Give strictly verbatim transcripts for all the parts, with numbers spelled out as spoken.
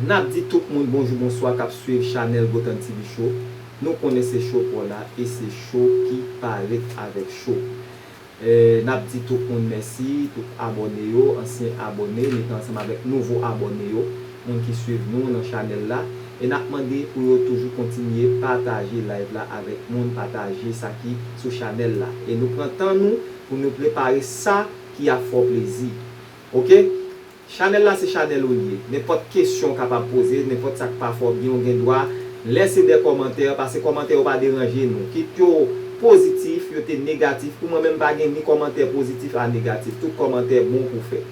N ap di tout moun bonjou, bonswa k ap swiv chanèl Gotan T V Show. Nou konnen se show pa w la e se show ki parèt avèk show. Eh, n ap di tout moun mèsi, tout abòne yo, ansyen abòne, mete ansanm avèk nouvo abòne yo, moun ki swiv nou nan chanèl la. E n ap mande pou yo toujou kontinye pataje live la avèk moun, pataje sa ki sou chanèl la. E nou pran tan nou pou nou prepare sa ki ap fè w plezi. Oke? Chanèl la se chanèl ou li ye. Nenpòt kesyon w kapab poze, nenpòt sa k pa fè w byen, ou gen dwa lèse de kòmantè, paske kòmantè yo pa deranje nou. Kit yo pozitif, yo te negatif, pou mwen menm pa gen ni kòmantè pozitif a negatif. Tout kòmantè bon pou fè.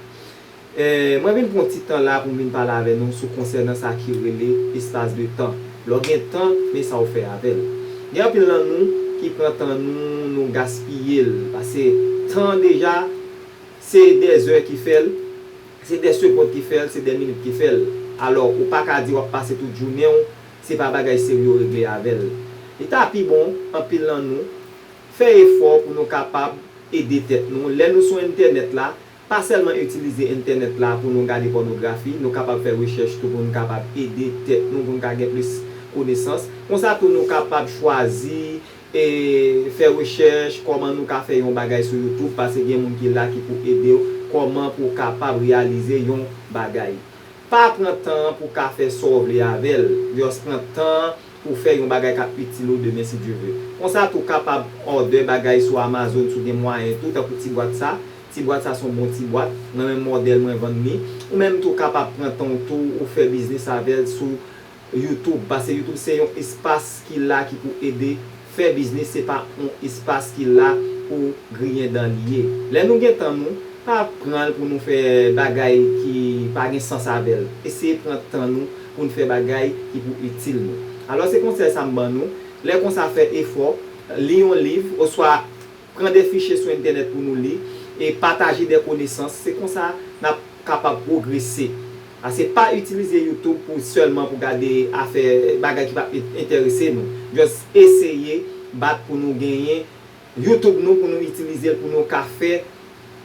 Eh, mwen vin pran ti tan la pou m vin pale avè nou sou konsènan sa ki rele espas de tan. Lè w gen tan, men sa w fè avè l. Gen anpil nan nou ki pran tan nou, nou gaspiye l. Paske tan deja, se de zè ki fè l, se de segond ki fè l, se de minit ki fè l. Alò, ou pa ka di w ap pase tout jounen w, se pa bagay serye w regle avè l. Li ta pi bon, anpil nan nou, fè efò pou nou kapab ede tèt nou. Lè nou sou entènèt la, pa sèlman itilize entènèt la pou nou gade pònografi, nou kapab fè rechèch tou pou nou kapab ede tèt nou, pou nou ka gen plis konesans. Konsa tou, nou kapab chwazi e fè rechèch kòman nou ka fè yon bagay sou YouTube, paske gen moun ki la ki pou ede w kòman pou w kapab reyalize yon bagay. Pa pran tan pou w ka fè sa w vle avè l. Just pran tan pou w fè yon bagay k ap itil ou demen, si Dye ve. Konsa tou, w kapab òdè bagay sou Amazon si w gen mwayen tou, tankou ti bwat sa. Ti bwat sa se yon bon ti bwat. Mwen menm, modèl mwen vann li. Ou menm tou, w kapab pran tan w tou, ou fè biznis avè l sou YouTube, paske YouTube se yon espas ki la ki pou ede fè biznis, se pa yon espas ki la pou griyen dan li ye. Lè nou gen tan nou, pa pran l pou nou fè bagay ki pa gen sans avè l. Eseye pran tan nou pou n fè bagay ki pou itil nou. Alò, se konsèy sa m ban nou. Lè konsa, fè efò, li yon liv, oswa pran de fichye sou entènèt pou nou li, e pataje de konesans. Se konsa n ap kapab pwogrese. Ase pa itilize YouTube pou sèlman pou gade afè, bagay ki pa enterese nou. Just eseye bat pou nou genyen YouTube nou, pou nou itilize l, pou nou ka fè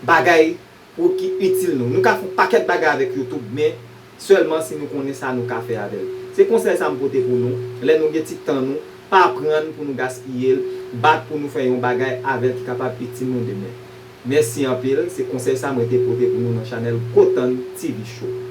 bagay pou ki itil nou. Nou ka fè yon pakèt bagay avèk YouTube, men sèlman si nou konnen sa nou ka fè avè l. Se konsèy sa m pote pou nou. Lè nou gen ti tan nou, pa pran l pou nou gaspiye l, bat pou nou fè yon bagay avè l ki kapab itil nou demen. Mèsi anpil, se konsèy sa mwen te pote pou nou nan chanèl Gotan T V Show.